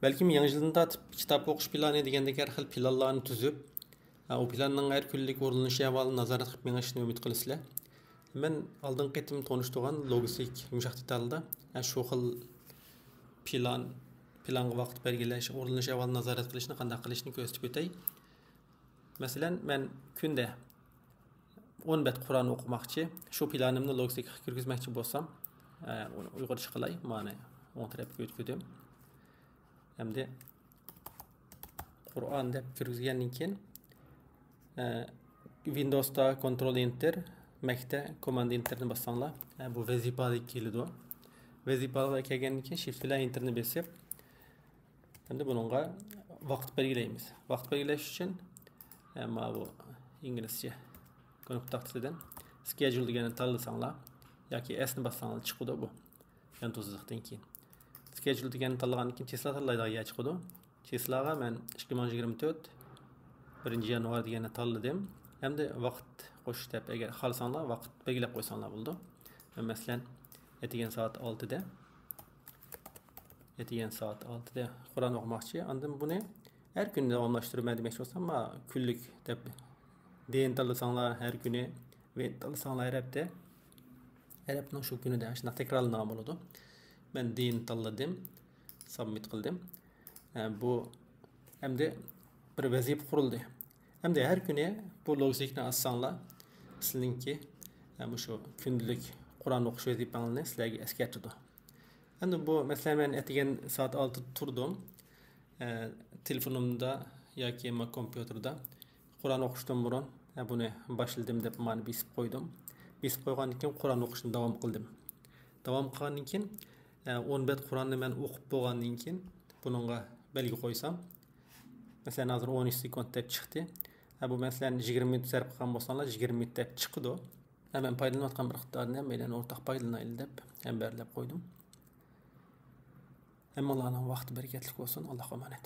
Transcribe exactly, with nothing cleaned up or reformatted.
بەلكىم يېڭى يىلدىن تارتىپ كىتاب ئوقۇش پىلانى دېگەندەك ھەر خىل پىلانلارنى تۈزۈپ، ئۇ پىلاننىڭ ھەر كۈنلۈك ئورۇنلىنىش ئەھۋالىنى نازارەت قىلىپ مېڭىشنى ئۈمىد قىلىسىلەر. مەن ئالدىنقى قېتىم تونۇشتۇرغان لوگىستىك يۇمشاق دېتالدا شۇ خىل پىلان، پىلانغا ۋاقىت بەلگىلەش، ئورۇنلىنىش ئەھۋالىنى نازارەت قىلىشنى قانداق قىلىشنى كۆرسىتىپ ئۆتەي. مەسىلەن، مەن كۈندە ئون بەت قۇرئان ئوقۇماقچى. شۇ پىلانىمنى لوگىستىكىغا كىرگۈزمەكچى بولسام، ئە، ئۇنى ئۇيغۇرچە قىلاي. مانا، ئوڭ تەرەپكە ئۆتكۈزدۈم. ئەمدى قۇرئان دەپ كىرگۈزگەندىن كېيىن، ئە، ۋىندوۋستا كونترول ئېنتېر، مەكتە كوماند ئېنتېرنى باسساڭلار، ئە، بۇ ۋەزىپىلەرگە كېلىدۇ. ۋەزىپىلەرگە كەلگەندىن كېيىن شىفت بىلەن ئېنتېرنى بېسىپ، ئەمدى بۇنىڭغا ۋاقىت بەلگىلەيمىز. ۋاقىت بەلگىلەش ئۈچۈن، ئە، ماۋۇ ئىنگلىزچە كۇنۇپكا تاختىسىدىن سكېجۇل دېگەننى تاللىساڭلار ياكى ئەسنى باسساڭلار چىقىدۇ بۇ يانتۇ سىزىقتىن كېيىن. سكېجۇل دېگەننى تاللىغاندىن كېيىن چىسلا تاللايدىغان يەر چىقىدۇ. چىسلاغا مەن ئىككى مىڭ يىگىرمە تۆت بىرىنچى يانۋار دېگەننى تاللىدىم. ئەمدى ۋاقىت قوش دەپ، ئەگەر خالىساڭلار ۋاقىت بەلگىلەپ قويساڭلار بولىدۇ. مەن مەسىلەن، ئەتىگەن سائەت ئالتىدە، ئەتىگەن سائەت ئالتىدە قۇرئان ئوقۇماقچى. ئاندىن بۇنى ھەر كۈنى داۋاملاشتۇرىمەن دېمەكچى بولسام، ما كۈنلۈك دەپ، دېيىنى تاللىساڭلار ھەر كۈنى، ۋېيىنى تاللىساڭلار ھەر ھەپتە. ھەر ھەپتىنىڭ شۇ كۈنىدە شۇنداق تەكرارلىنىدىغان بولىدۇ. مەن دېيىنى تاللىدىم، سابمىت قىلدىم. ئە، بۇ ئەمدى بىر ۋەزىپە قۇرۇلدى. ئەمدى ھەر كۈنى بۇ لوگىستىكنى ئاچساڭلار، سىلىنىڭكى، ئە، مۇشۇ كۈندىلىك قۇرئان ئوقۇش ۋەزىپەڭلارنى سىلەرگە ئەسكەرتىدۇ. ئەمدى بۇ، مەسىلەن، مەن ئەتىگەن سائەت ئالتىدە تۇردۇم. ئە، تېلېفونۇمدا ياكى ما كومپيۇتېردا قۇرئان ئوقۇشتىن بۇرۇن، ئە، بۇنى باشلىدىم دەپ مانا بېسىپ قويدۇم. بېسىپ قويغاندىن كېيىن قۇرئان ئوقۇشنى داۋام قىلدىم. داۋام قىلغاندىن كېيىن، ئە، ئون بەت قۇرئاننى مەن ئوقۇپ بولغاندىن كېيىن بۇنىڭغا بەلگە قويسام، مەسىلەن، ھازىر ئون ئۈچ سېكۇنت دەپ چىقتى. ھە، بۇ، مەسىلەن، يىگىرمە مىنۇت سەرپ قىلغان بولساڭلار، يىگىرمە مىنۇت دەپ چىقىدۇ. ھە، مەن پايدىلىنىۋاتقان بىر ئىقتىدارنى ھەممەيلەن ئورتاق پايدىلىنايلى دەپ ھەمبەرلەپ قويدۇم. ھەممىڭلارنىڭ ۋاقتى بەرىكەتلىك بولسۇن. ئاللاھقا ئامانەت.